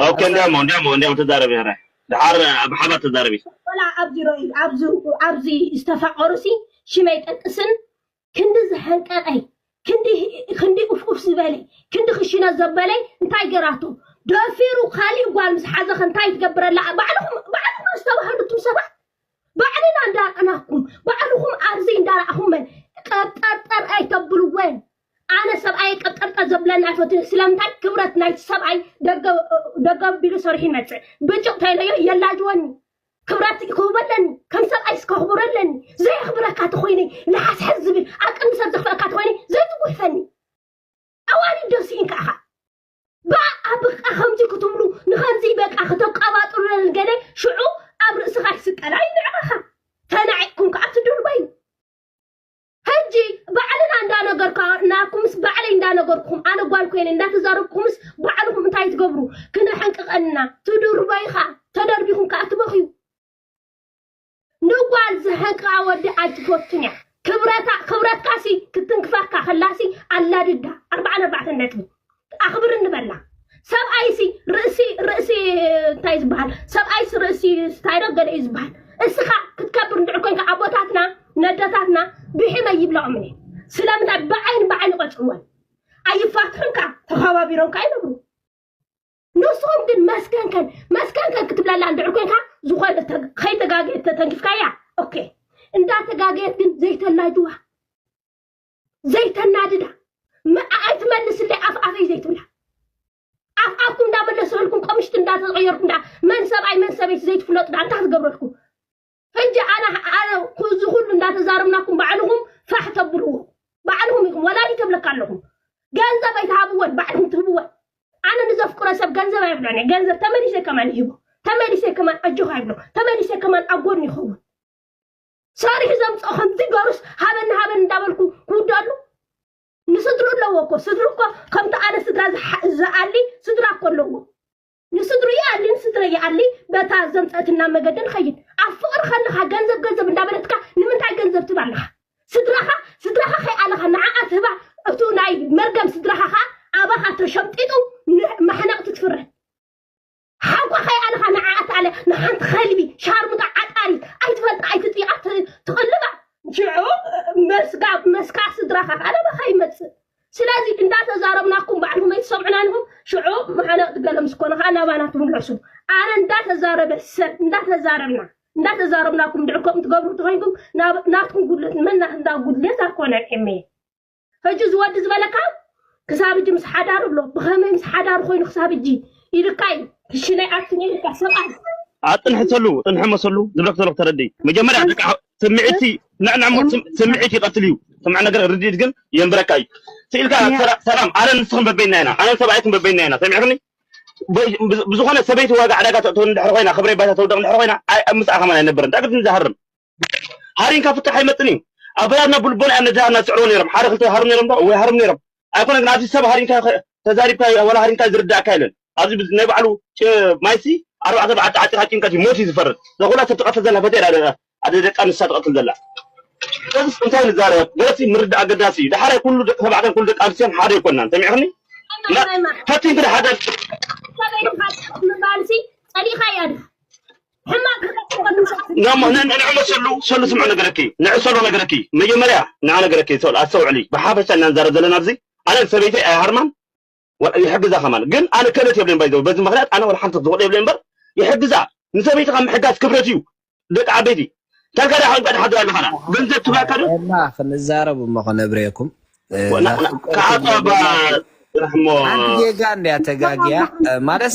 ኦኬ፣ እንዲያሞ እንዲያሞ እንዲያሞ ተዛረቢ። ረ ድሓር ብሓባር ተዛረቢ። ወላ ኣብዚ ሮኢ ኣብዚ ዝተፋቀሩ ሲ ሽመይ ጠቅስን ክንዲ ዝሐንቀቀይ ክንዲ ክንዲ ኡፍኡፍ ዝበለይ ክንዲ ክሽነ ዘበለይ እንታይ ገራቶ? ደፊሩ ካሊእ ጓል ምስ ሓዘኸ እንታይ ትገብረላ? ባዕልኹም ባዕልኹም ኣስተባህሉ እቱም ሰባት። ባዕልና እንዳረኣናኩም ባዕልኹም ኣብዚ እንዳረኣኹመን ቀብጠርጠር ኣይተብልወን። ኣነ ሰብኣይ ቀብጠርጠር ዘብለና ኣይፈትን። ስለምንታይ ክብረት ናይቲ ሰብኣይ ደገ ቢሉ ሰሪሑ ይመፅእ። ብጭቕ ተይለዮ የላጅወኒ። ክብረት ክህበለኒ ከም ሰብኣይ ስከኽብረለኒ። ዘየኽብረካ ተኮይነ ልሓስሐስ ዝብል ኣብ ቅድሚ ሰብ ዘኽፍአካ ተኮይነ ዘይትጉሕፈኒ። ኣዋልድ ዶ ስኢንካ ኢኻ? ብኣ ብቃ ከምዚ ክትብሉ ንኸምዚ በቃ ከተቀባጥሩለን ገለ ሽዑ ኣብ ርእስኻ ይስቀል። ኣይ ንዕቕኻ ተናዒቕኩም ከዓ ትድርበዩ። ሕጂ ባዕልና እንዳነገርካ ናኩምስ ባዕለይ እንዳነገርኩም ኣነ ጓል ኮይነ እንዳተዛረብኩምስ ባዕልኩም እንታይ ትገብሩ? ክነሐንቅቐና ትድርበይኻ ተደርቢኹም ከዓ ትበኽዩ። ንጓል ዝሐንቅቓ ወዲ ኣይትፈቱን እያ። ክብረታ ክብረትካሲ ክትንክፈካ ከላሲ ኣላድዳ ኣርባዓን ኣርባዕተን ነጥቢ ኣኽብር እንበላ። ሰብኣይሲ ርእሲ ርእሲ እንታይ ዝበሃል? ሰብኣይሲ ርእሲ ስታይሮ ገለ እዩ ዝበሃል። እስኻ ክትከብር እንድዕር ኮንካ ኣቦታትና ነደታትና ብሕመ ይብለዖምን እየ። ስለምንታይ ብዓይኒ ብዓይኒ ቆፅርወን ኣይፋትሑን ከዓ ተኸባቢሮም ከዓ ይነብሩ። ንስኹም ግን መስከንከን መስከንከን ክትብለላ እንድዕር ኮንካ ዝኾነ ከይተጋገየት ተተንኪፍካያ ኦኬ። እንዳተጋገየት ግን ዘይተላጅዋ ዘይተናድዳ መዓዓይ ትመልስለይ ኣፍ ኣፈይ ዘይትብላ ኣፍ ኣፍኩም እንዳመለሰልኩም ቀምሽቲ እንዳተቀየርኩም ዳ መን ሰብኣይ መን ሰበይቲ ዘይትፍለጡ ዳ እንታይ ትገብረልኩም? ሕጂ ኣነ ኣነ እዚ ኩሉ እንዳተዛረብናኩም ባዕልኹም ፋሕ ተብልዎ ባዕልኹም ኢኹም ወላዲት ተብለካ ኣለኹም። ገንዘብ ኣይትሃብወን ባዕልኹም ትህብወን። ኣነ ንዘፍቅሮ ሰብ ገንዘብ ኣይብሎን እየ። ገንዘብ ተመሊሰ ከማን ይህቦ ተመሊሰ ከማን ኣጆኻ ይብሎ ተመሊሰ ከማን ኣብ ጎድኑ ይኸውን። ሰሪሑ ዘምፅኦ ከምዚ ገሩስ ሃበኒ ሃበኒ እንዳበልኩ ክውደሉ ንስድሩ ኣለዎ እኮ ስድሩ እኮ ከምቲ ኣነ ስድራ ዝኣሊ ስድራ እኮ ኣለዎ። ንስድሩ ይኣሊ ንስድረ ይኣሊ በታ ዘምፀእትና መገዲ ንኸይድ ኣብ ፍቅሪ ከለካ ገንዘብ ገንዘብ እንዳበለትካ ንምንታይ ገንዘብ ትብ ኣለካ? ስድራኻ ስድራኻ ከይኣለኻ ንዓኣ ትህባ እቱ ናይ መርገም ስድራኻ ከዓ ኣባኻ ተሸምጢጡ ማሕነቅቲ ትፍረድ። ሓውካ ከይኣለኻ ንዓኣ ትኣለ ንሓንቲ ከልቢ ሻርሙጣ ዓጣሪ ኣይትፈልጣ ኣይትጥይቃ ትቅልባ ሽዑ መስጋ መስካ ስድራኻ ከዓ ናባኻ ይመፅእ። ስለዚ እንዳተዛረብናኩም ባዕልኩም ኣይትሰምዑና ኢኹም። ሽዑ መሓነቅቲ ገለ ምስ ኮነ ከዓ ናባና ትምለሱ። ኣነ እንዳተዛረበ ሰብ እንዳተዛረብና እንዳተዛረብናኩም ድዕኮም ትገብሩ ተኮይንኩም ናትኩም ጉድለት መና እንዳ ጉድለት ኣኮነን ኤመየ። ሕጂ ዝወዲ ዝበለካ ክሳብ እጂ ምስ ሓዳሩ ኣሎ ብኸመይ ምስ ሓዳሩ ኮይኑ ክሳብ እጂ ኢልካ እዩ ክሽነይ ኣትኒ ኢልካ ሰብኣይ ኣጥንሕተሉ ጥንሒ መሰሉ ዝብለክ ዘለኩ ተረድእ መጀመርያ ደቂ ስምዒት ንዕንዕሞ ስምዒት ይቀትል እዩ ስምዕ ነገር ርድኢት ግን የንብረካ እዩ ስኢልካ ሰላም ኣነ ንስኽን በበይና ኢና ኣነ ሰብኣይትን በበይና ኢና ሰሚዕክኒ ብዝኾነ ሰበይቲ ዋጋ ዕዳጋ ተእተወኒ ድሕሪ ኮይና ክብረይ ባይታ ተውደቕ ድሕሪ ኮይና ምስኣ ከማን ኣይነብርን እንታይ ግድን ዝሃርም ሃሪንካ ፍታሕ ኣይመፅን እዩ ኣበላትና ብልቦና እዮም ነዳሃርና ዝስዕርዎ ነይሮም ሓደ ክልተ ሃርም ነይሮም ዶ ወይ ሃርም ነይሮም ኣይኮነ ግን ኣብዚ ሰብ ሃሪንካ ተዛሪብካ ወላ ሃሪንካ ዝርዳእካ የለን ኣብዚ ናይ ባዕሉ ማይሲ ኣርባዕተ በዓልቲ ዓፂኻ ጭንቀት እዩ ሞት እዩ ዝፈርድ ዘኹላ ሰብ ትቐትል ዘላ ፈተ ኣደ ደቃ ንሳ ትቐትል ዘላ ስለዚ እንታይ ንዛረብ ገለሲ ምርዳእ ኣገዳሲ እዩ ዳሓራይ ኩሉ ደቂ ተባዕትዮን ኩሉ ደቂ ኣንስትዮን ሓደ ኣይኮናን ሰሚዕክኒ ፈቲንኪ ሓደ ምባልሲ ፀሊእካ እያ ድኻ ሕማቅ ንዕመ ሰሉ ሰሉ ስምዑ ነገረኪ ንዕ ሰሉ ነገረኪ መጀመርያ ንዓ ነገረኪ ሰሉ ኣስተውዕሊ ብሓፈሻ እና ንዛረብ ዘለና ኣብዚ ኣነ ሰበይተይ ኣይሃርማን ይሕግዛ ከማን ግን ኣነ ከለት የብለን ባይዘው በዚ ምክንያት ኣነ ወላ ሓንቲ ዝኽእል የብለን እምበር ይሕግዛ ንሰበይትኻ ምሕጋዝ ክብረት እዩ ደቂ ዓበይቲ ታልካ ዳ ሓንቀድ ሓድር ኣለኻና ገንዘብ ትባካ ዶ እና ክንዛረብ እሞ ከነብረየኩም ከዓባ ረሕሞ ሓንቲ ጌጋ እንድያ ተጋግያ ማለት